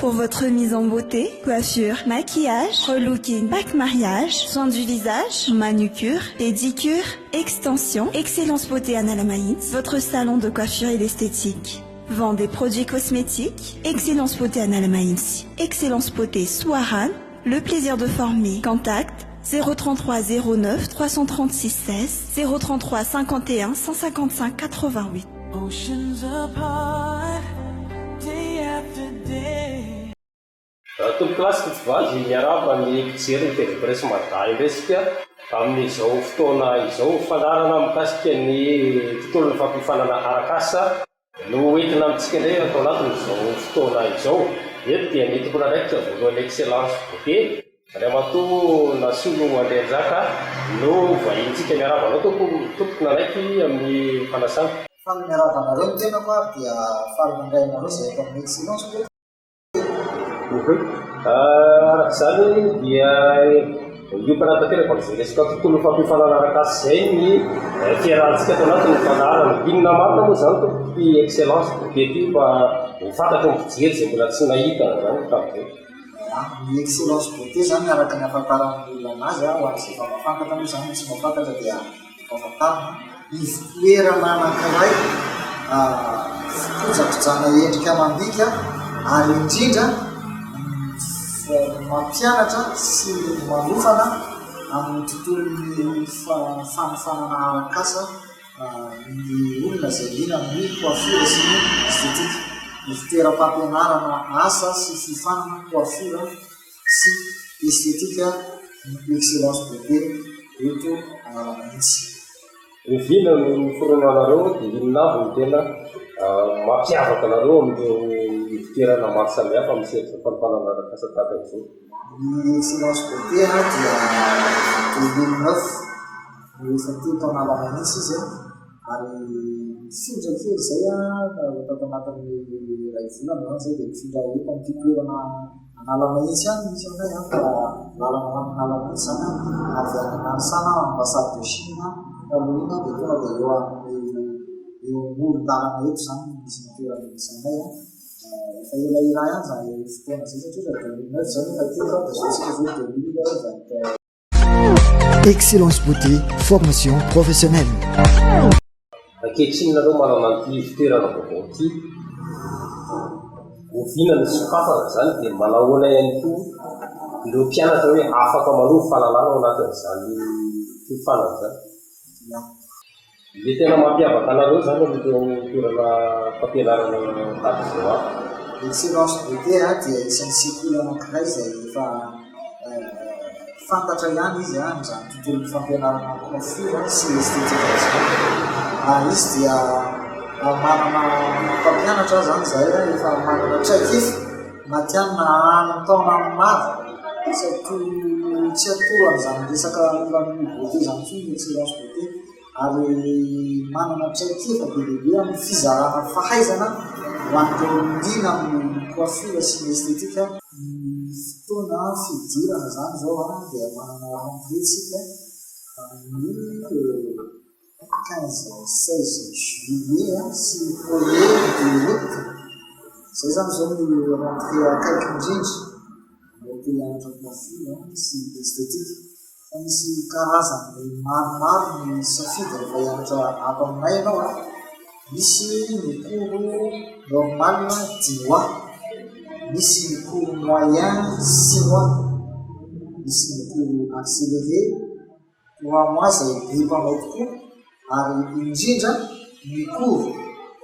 Pour votre mise en beauté, coiffure, maquillage, relooking, pack mariage, soins du visage, manucure, pédicure, extension, Excellence Beauté Analamahitsy, votre salon de coiffure et d'esthétique. Vend des produits cosmétiques, Excellence Beauté Analamahitsy, Excellence Beauté Soarano, le plaisir de former. Contact 033 09 336 16 033 51 155 88. Oceans apart, day after day. Tompokolahy sy tovovavy, miarahaba ny mpijery ny TV Presse Mada indray isika amin'izao fotoana izao. Fandaharana mikasika ny tontolon'ny fampiofanana arak'asa no entina amintsika indray ato anatin'izao fotoana izao. Eto dia ny tompon'andraikitra voalohany Excellence Beauté, Andriamatoa Nasolo Andrianjaka no vahinintsika. Miarahaba anao tompoko, tompoko nanaiky amin'ny fanasana. Faly miarahaba anareo ny tenako ary dia faly mandray anareo izay eto amin'ny Excellence Beauté. Araka izany dia hiompana tanteraka amin'izay resaka tontolon'ny fampiofanana arak'asa izay ny fiarahantsika ato anatin'ny fandaharana. Inona marina moa izany tompoko ity Excellence Beauté ity mba ho fantatry ny mpijery izay mbola tsy nahita an'izany hatramin'izay? Ny Excellence Beauté izany araka ny ahafantaran'ny olona anazy, ho an'izay efa mahafantatra moa izany, ny tsy mahafantatra dia Famantarana, ivon-toerana anankiray fikojakojana endrika amam-bika ary indrindra mampianatra sy manofana amin'ny tontolon'ny fanofanana arak'asa ny olona izay liana amin'ny coiffure sy ny esthétique. Ivon-toeram-pampianarana asa sy fiofanana coiffure sy esthétique ny Excellence Beauté eto Analamahitsy. Oviana no niforonanareo dia inona avy no tena mampiavaka anareo amin'ireo ivon-toerana maro samihafa amin'ny sehatra fanofanana arak'asa tahaka izao? Ny Excellence Beauté dia 2009 no efa teto Analamahitsy izy ary nifindra kely izay tato anatin'ny iray volana izany izay dia nifindra eto amin'ity toerana Analamahitsy ihany no misy anay an, fa lalana ho any Analamahitsy izany an, avy any Nanisana ambassade de Chine taloha iny an, dia tonga dia eo amin'ny eo amoron-dalana eto izany no misy ny toerana misy anay an. Efa elaela ihany izany fotoana izay satria efa 2009 izay no efa teto an, dia izao isika izao 2020. Excellence Beauté, formation professionnelle. Ankehitriny nareo manana an'ity ivon-toerana vaovao ity, oviana no sokafana izany dia manahoana ihany koa ireo mpianatra hoe afaka manovo fahalalana ao anatin'izany fiofanana izany? Ilay tena mampiavaka anareo izany amin'ireo toerana fampianarana tahaka izao hafa. Excellence Beauté dia isan'ny sekoly anankiray izay efa fantatra ihany izy amin'izany tontolon'ny fampianarana coiffure sy esthétique izany. Ary izy dia manana mpampianatra izany izay efa manana traikefa matihanina an-taona maro. Tsy atoro tsy atoro an'izany resaka momba ny beauté izany intsony ny Excellence Beauté. ary manana traikefa be dia be amin'ny fizarana fahaizana ho an'ireo liana amin'ny coiffure sy ny esthétique. Ny fotoana fidirana izany izao dia manana rentrée isika amin'ny 15, 16 juillet sy premier de août. Izay izany izao ny rentrée akaiky indrindra raha te hianatra coiffure sy esthétique. Fa misy karazany maromaro ny safidy rehefa hianatra ato aminay ianao an. Misy ny cours normal dix mois, misy ny cours moyen six mois, misy ny cours accéléré trois mois izay be mpanao tokoa ary indrindra ny cours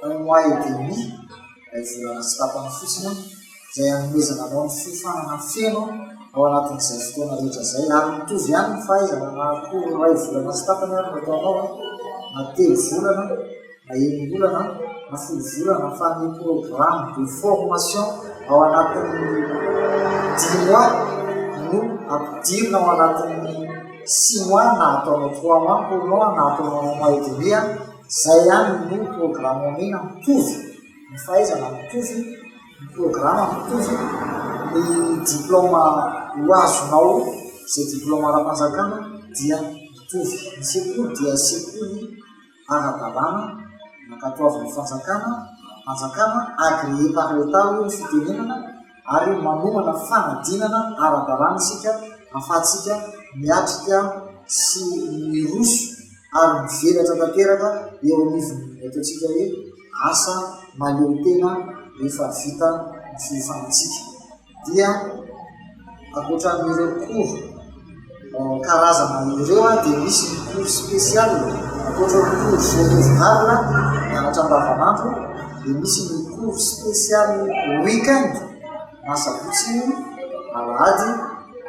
un mois et demi, iray volana sy tapany fotsiny izay hanomezana anao ny fiofanana feno ao anatin'izay fotoana rehetra izay. Ary mitovy ihany ny fahaizana na cours iray volana sy tapany ary no ataonao na telo volana na enim-bolana na folo volana fa ny programme de formation ao anatin'ny dix mois no ampidirina ao anatin'ny six mois na ataonao trois mois pour mois na ataonao un mois et demi, izay ihany no programme omena mitovy. Ny fahaizana mitovy, ny programa mitovy, ny diplaoma ho azonao izay diplaoma ara-panjakana dia mitovy. Ny sekoly dia sekoly ara-dalàna nankatoavin'ny fanjakana, fanjakana agréé par l'Etat hoy ny fitenenana. ary manomana fanadinana ara-dalàna isika ahafahantsika miatrika sy miroso ary mivelatra tanteraka eo anivon'ny ataontsika hoe asa mahaleo tena rehefa vita ny fiofanantsika. Dia ankoatran'ireo cours karazana ireo dia misy ny cours spécial, ankoatra ny cours jour ouvrable mianatra andavanandro dia misy ny cours spécial week-end na sabotsy io na alahady,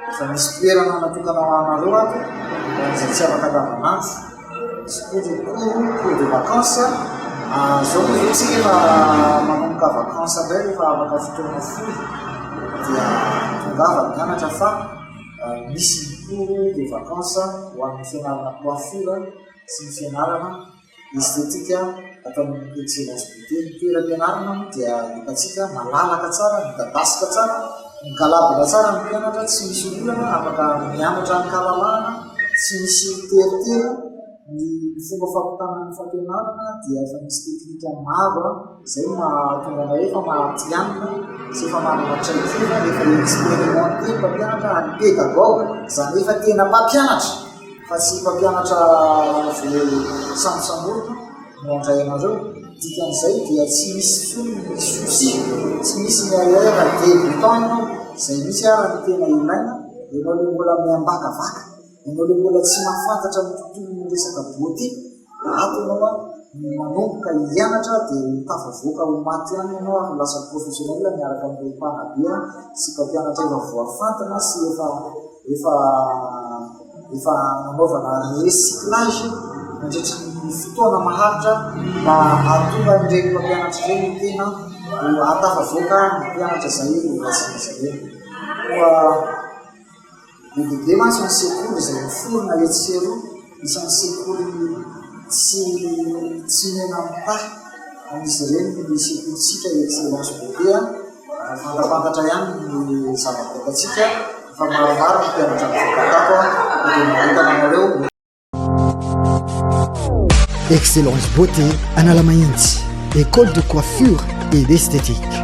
efa misy toerana natokana ho anareo ato ho an'izay tsy afaka andavanandro. Misy koa ny cours, cours de vacances, izao moa izao tsika efa manomboka vacances indray rehefa afaka fotoana fohy dia tongava mianatra fa misy ny cours de vacances ho an'ny fianarana coiffure sy ny fianarana esthétique atao amin'ny Excellence Beauté. Ny toeram-pianarana moa dia hitantsika malalaka tsara, midadasika tsara, migalabona tsara ny mpianatra, tsy misy olana, afaka mianatra an-kalalahana, tsy misy teritery. Ny fomba fampitana ny fampianarana dia efa misy teknika maro izay no mahatonga anay hoe efa matihanina sy efa manana traikefa, efa expérimenté ny mpampianatra ary pédagogue, izany hoe efa tena mpampianatra. Fa tsy mpampianatra vao sambosamborina no handray anareo. Dikan'izay dia tsy misy intsony ny souci, tsy misy ny ahiahy raha débutant ianao, izay mihitsy ary no tena ilaina, ianao ilay mbola miambakavaka, ianao ilay mbola tsy mahafantatra ny tontolon'ny resaka beauté, Ato ianao an, no manomboka hianatra dia ho tafavoaka ho maty ihany ianao ary ho lasa professionnel miaraka amin'ireo mpanabe sy mpampianatra efa voafantina sy efa efa efa nanaovana recyclage nandritry ny fotoana maharitra mba hahatonga an'ireny mpampianatra ireny ho tena ho hahatafavoaka ny mpianatra izay ho raisin'izy ireny. Koa Be dia be mantsy ny sekoly izay miforona etsy sy eroa, isan'ny sekoly tsy tsy mena-mitaha amin'izy ireny ny sekolintsika Excellence Beauté a, fantapantatra ihany ny zava-bitantsika, efa maromaro ny mpianatra nivoaka tato a, koa dia manentana anareo. Excellence Beauté Analamahitsy, école de coiffure et d'esthétique.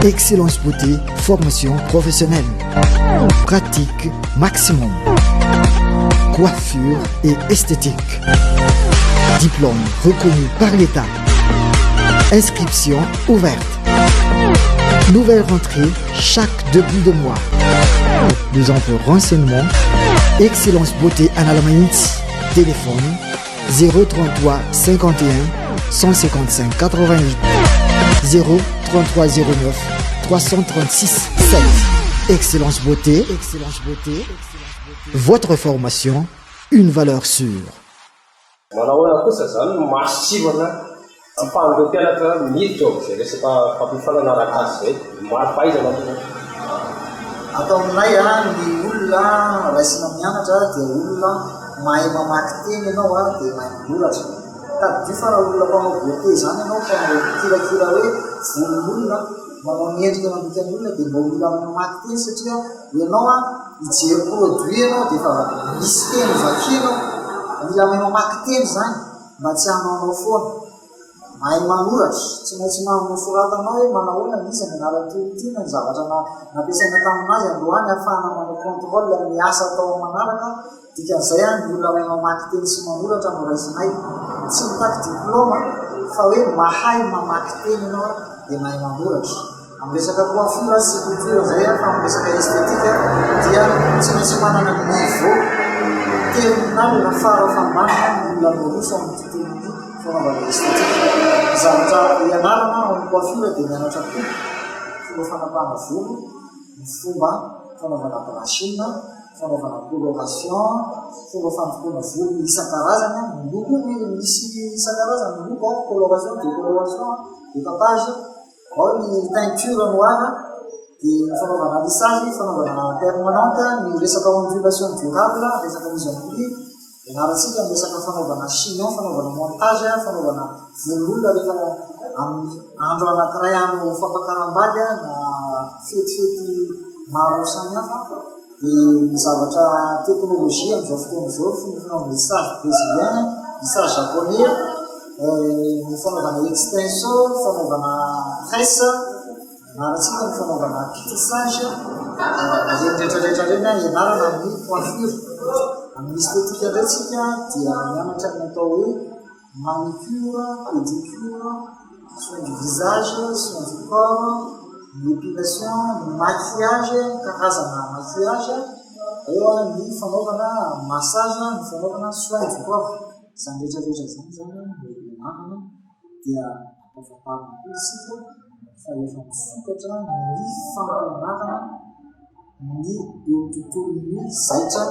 Excellence Beauté, formation professionnelle. Pratique maximum. Coiffure et esthétique. Diplôme reconnu par l'État. Inscription ouverte. Nouvelle rentrée chaque début de mois. Pour plus amples renseignements, Excellence Beauté Analamahitsy, téléphone 033 51 155 88 033 09 336 7. Excellence Beauté, Excellence Beauté, votre formation, une valeur sûre. Manahoana kosa izany no masontsivana ahafahan'ireo mpianatra miditra ao amin'izay resaka fampiofanana arak'asa izay? Mari-pahaizana aloha izany. Ato aminay ny olona raisina mianatra dia olona mahay mamaky teny ianao dia mahay manoratra. Tadidio fa raha olona mpanao beauté izany ianao, mpanao mikirakira hoe volon'olona, manao ny endrika mandikan'ny olona dia mba mila mamaky teny satria ianao hijery produit ianao dia efa misy teny vakianao. Mila mahay mamaky teny izany mba tsy hanaonao foana. Mahay manoratra, tsy maintsy nosoratanao hoe manahoana ny iza ny anaran'ity olona ity na ny zavatra nampiasaina tamin'azy androany ahafahana manao contrôle ny asa atao amin'ny manaraka. Dikan'izay ny olona mahay mamaky teny sy manoratra no raisinay. Tsy mitaky diplaoma fa hoe mahay mamaky teny ianao dia mahay manoratra. Amin'ny resaka coiffure sy couture izay fa amin'ny resaka esthétique dia tsy maintsy manana niveau terminal na fara fahambanina ny olona miroso amin'ny tontolon'ny fanaovana esthétique. Ny zavatra ianarana ao amin'ny coiffure dia mianatra coupe, fomba fanapahana volo, ny fomba fanaovana brushing, fanaovana coloration, fomba fandokoana volo isan-karazany, ny loko misy isan-karazany ny loko, coloration, décoloration, décapage. Ao ny teinture noire, dia ny fanaovana lissage, fanaovana permanente, ny resaka ondulation durable, resaka mise en pli, ianarantsika ny resaka fanaovana chignon, fanaovana montage, fanaovana volon'olona rehefa amin'ny andro anankiray hanao fampakaram-bady na fetifety maro samihafa. Dia ny zavatra teknolojia amin'izao fotoana izao, ny fanaovana lissage brésilien, lissage japonais, ny fanaovana extenso, fanaovana tresse. Ianarantsika ny fanaovana tissage, ireny rehetra rehetra ireny ianarana amin'ny coiffure. Amin'ny esthétique indray tsika dia mianatra ny atao hoe manicure, pédicure, soin du visage, soin du corps, ny épilation, ny maquillage, karazana maquillage, eo ny fanaovana massage, ny fanaovana soin du corps. Izany rehetra rehetra izany izany no ianarana dia ampahafantarina koa isika fa efa misokatra ny fampianarana ny eo amin'ny tontolon'ny zaitra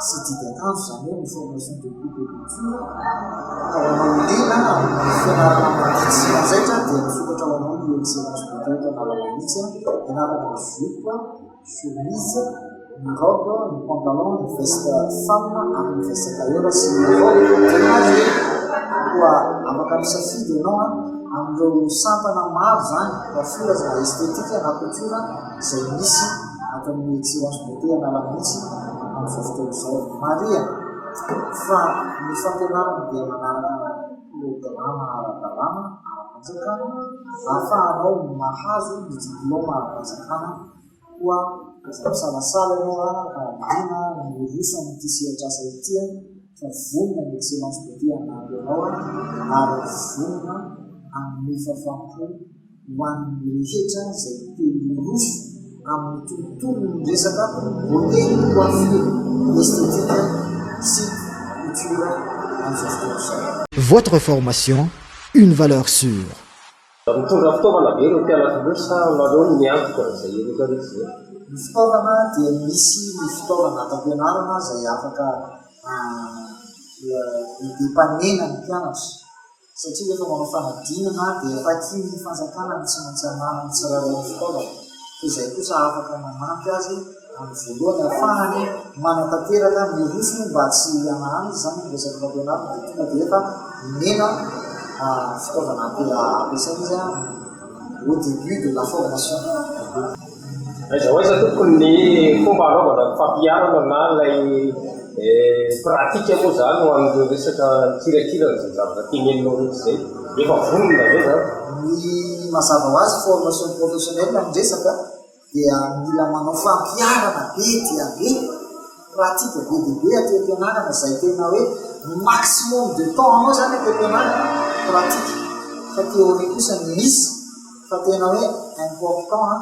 sy didy akanjo, izany hoe ny formation de coupe et couture. Ka ho anao liana amin'ny fianarana mandidy sy manjaitra dia misokatra ho anao ny Excellence Beauté eto Analamahitsy, ianarana ny jupe, chemise, ny robe, ny pantalon, ny veste femme ary ny veste tailleur sy ny robe de mariée. Koa afaka misafidy ianao amin'ireo sampana maro izany, coiffure na esthétique na couture izay misy ato amin'ny Excellence Beauté Analamahitsy amin'izao fotoana izao. Marihana fa ny fampianarana dia manaraka programa ara-dalàna ara-panjakana ahafahanao mahazo ny diplaoma ara-panjakana. Koa aza misalasala ianao raha liana ny hiroso amin'ity sehatr'asa ity fa vonona ny Excellence Beauté hanampy anao ary vonona hanome fahafaham-po ho an'ny rehetra izay te hiroso amin'ny tontolon'ny resaka beauté, coiffure, esthétique sy couture amin'izao fotoana izao. Votre formation, une valeur sûre. Mitondra fitaovana ve ireo mpianatra ireo sa nareo no miantoka izay rehetra rehetra izay? Ny fitaovana dia misy ny fitaovana ato am-pianarana izay afaka hi-dépanner-na ny mpianatra satria rehefa manao fanadinana dia takian'ny fanjakana ny tsy maintsy ananan'ny tsirairay ny fitaovana fa izay kosa afaka manampy azy amin'ny voalohany ahafahany manatanteraka miroso mba tsy hihanahana izy izany amin'ny resaka fampianarana dia tonga dia efa omena fitaovana ampiasaina izy au début de la formation. Aiza ho aiza tompoko ny fomba hanaovana ny fampiharana na ilay pratique moa izany ho an'ireo resaka mikirakira an'izay zavatra teneninao rehetra izay? Efa vonona ve izany? Ny mazava ho azy formation professionnelle ny resaka dia mila manao fampiharana be dia be, pratique be dia be aty am-pianarana izay tena hoe maximum de temps anao izany aty am-pianarana pratique fa théorie kosa ny misy fa tena hoe important an,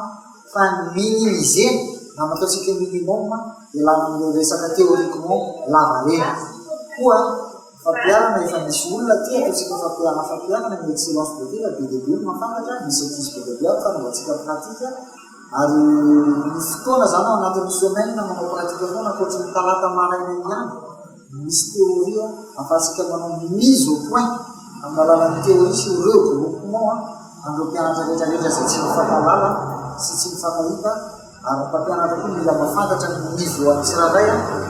fa ny minimiser-na na ataontsika minimum ialana amin'ireo resaka théoriquement lavareny koa. Fampiharana efa misy olona aty ataontsika fampiharana fampiharana ny excellence beauté fa be dia be ny mahafantatra, misy ankizy be dia be ato fanaovantsika pratique ary ny fotoana zany ao anatin'ny semaine manao pratique foana ankoatry ny talata maraina ihany misy théorie ahafahantsika manao mise au point amin'ny alalan'ny théorie sy regroupement an'ireo mpianatra rehetra rehetra izay tsy mifankahalala sy tsy mifankahita. Ary ny mpampianatra koa mila mahafantatra ny niveau an'ny tsirairay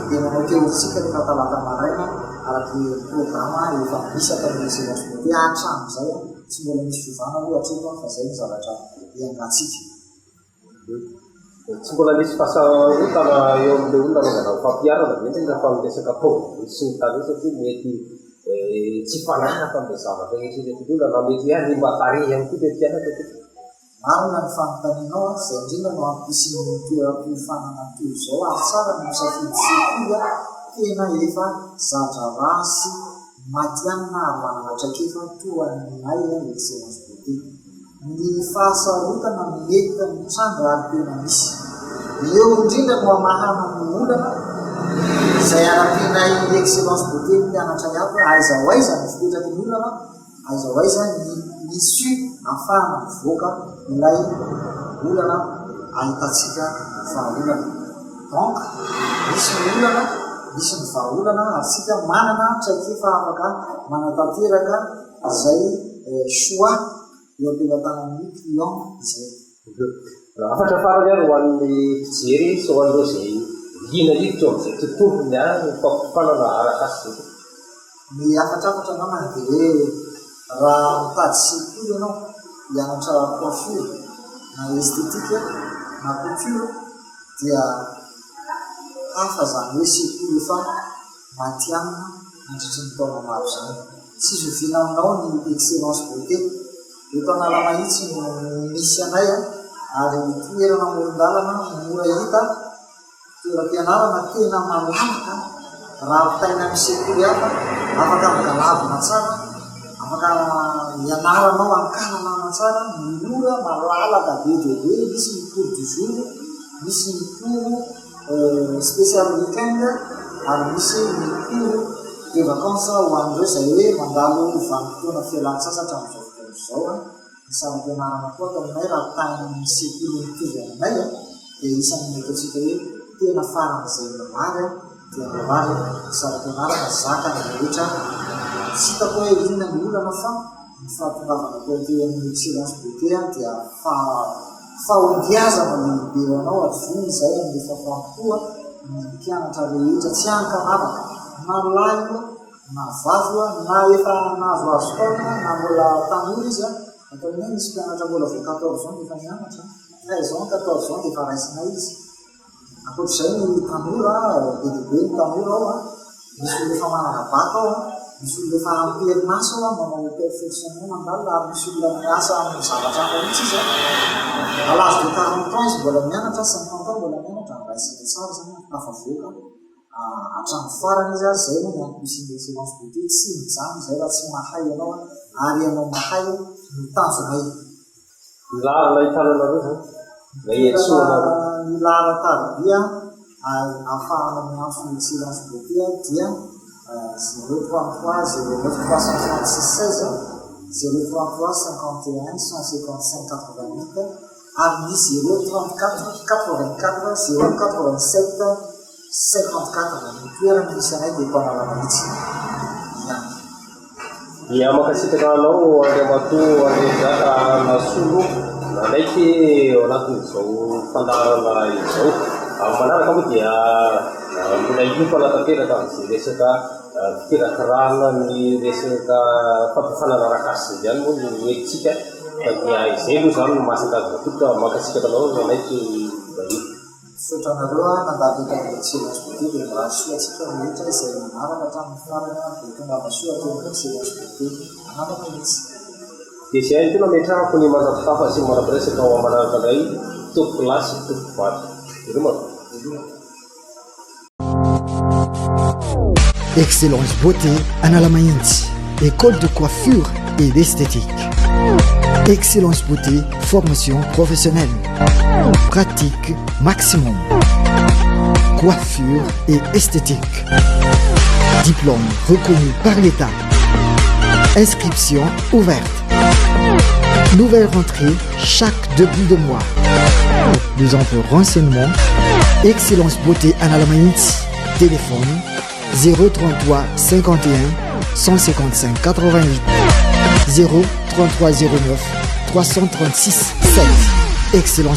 dia manao théorie-tsika rehefa talata maraina araka ny programa efa misy ato amin'ny lycée Roche Beauté hatramin'izay tsy mbola misy fiovana aloha hatreto fa izay no zavatra iangantsika. Tsy mbola nisy fahasarotana eo amin'ilay olona anaovana ny fampiharana ve indrindra fa amin'ny resaka paozy sy ny tarehy satria mety tsy hifanaraka amin'ilay zavatra eritreretin'ny olona na mety hoe hanimba tarehy ihany koa ilay mpianatra tompoko. Marina ny fanontanianao an, izay indrindra no antom-pisian'ny toeram-piofanana toy izao ary tsara ny misafidy sekoly tena efa za-draharaha sy matihanina ary manana traikefa toa anay Excellence Beauté. Ny fahasarotana mety mitranga ary tena misy. Eo indrindra no hamahana ny olana izay hanampianay Excellence Beauté ny mpianatray ato hoe aiza ho aiza ny fipetraky ny olana, Aiza ho aiza ny issue ahafahana mivoaka ilay olana ahitantsika vahaolana. Donc misy ny olana, misy ny vahaolana ary tsika manana traikefa afaka manatanteraka izay choix eo am-pelatanan'ny client izay. Hafatra farany ary ho an'ny mpijery sy ho an'ireo izay liana hiditra ao amin'izay tontolon'ny fampiofanana arak'asa izay. Ny hafatrafatra angambany dia hoe raha mitady sekoly ianao hianatra coiffure na esthétique na couture dia hafa izany hoe sekoly efa matihanina nandritry ny taona maro izany. Tsy zoviana aminao ny excellence beauté. Eto Analamahitsy no misy anay. Ary toerana amoron-dalana mora hita, toeram-pianarana tena malalaka raha ampitahaina amin'ny sekoly hafa, afaka migalabona tsara, afaka ianaranao ankalalana tsara, mora, malalaka be dia be, misy ny cours du jour, misy ny cours spécial week-end ary misy ny cours de vacances ho an'ireo izay hoe mandalo vanim-potoana fialan-tsasatra amin'izao fotoana izao. Ny saram-pianarana koa ato aminay raha ampitahaina amin'ny sekoly mitovy aminay dia isan'ny ataontsika hoe tena faran'izay mirary dia mirary ny saram-pianarana zakan'ny rehetra. Tsy hitako hoe inona ny olana fa ny fahatongavana teo aty amin'ny Excellence Beauté dia fahombiazana lehibe ho anao ary vonona izahay amin'ny fahafaham-po ny mpianatra rehetra tsy ankanavaka na lahy io na vavy io na efa nahazoazo taona na mbola tanora izy. Ato aminay misy mpianatra mbola vao 14 ans dia efa mianatra, 13 ans, 14 ans dia efa raisinay izy. Ankoatr'izay ny tanora, be dia be ny tanora ao, misy olona efa manana bac ao, misy olona efa am-perinasa ao manao perfectionnement mandalina ary misy olona miasa amin'ny zavatra hafa mihitsy izy. À l'âge de 40 ans izy mbola mianatra, 50 ans mbola mianatra, raisinay tsara izany, tafavoaka hatramin'ny farany izy ary izay moa ny antom-pisian'ny Excellence Beauté, tsy mijanona izay raha tsy mahay ianao ary ianao mahay no tanjonay. Ny laharana ahitana anareo izany? Na iantsoana anareo? Ny laharan-tarobia ahafahana miantso ny Excellence Beauté dia 033 09 336 16, 033 51 155 88 ary ny 034 84 087 54. Ny toerana misy anay dia eto Analamahitsy ihany. Dia mankasitraka anao Andriamatoa Andrianjaka Nasolo nanaiky ao anatin'izao fandaharana izao. Amin'ny manaraka moa dia mbola hiompana tanteraka amin'izay resaka fikirakirana ny resaka fampiofanana arak'asa izay ihany moa no hoentintsika fa dia izay aloha izany no masaka azo atolotra. Mankasitraka anao nanaiky vahiny. Misaotra anareo aho nandalo teto amin'ny Excellence Beauté dia mirary soa antsika rehetra izay nanaraka hatramin'ny farany ary dia tongava soa aty amin'ny Excellence Beauté anaraka mihitsy. Dia izay ihany koa no ametrahako ny mandra-pitafa sy ny mandra-piresaka ho amin'ny manaraka indray tompokolahy sy tompokovavy. Veloma. Veloma. Excellence Beauté Analamahitsy, école de coiffure et d'esthétique. Excellence Beauté, formation professionnelle. Pratique maximum. Coiffure et esthétique. Diplôme reconnu par l'État. Inscription ouverte. Nouvelle rentrée chaque début de mois. Pour plus amples renseignements, Excellence Beauté Analamahitsy, téléphone 033 51 155 88 033 09 336 7. Excellence.